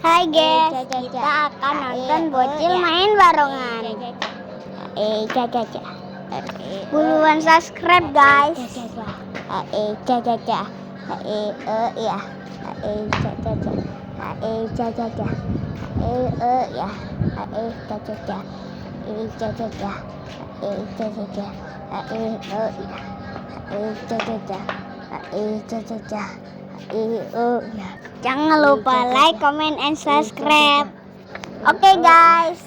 Hai guys, kita akan nonton bocil main barongan. Buruan subscribe guys. Jangan lupa like, comment, and subscribe. Oke guys.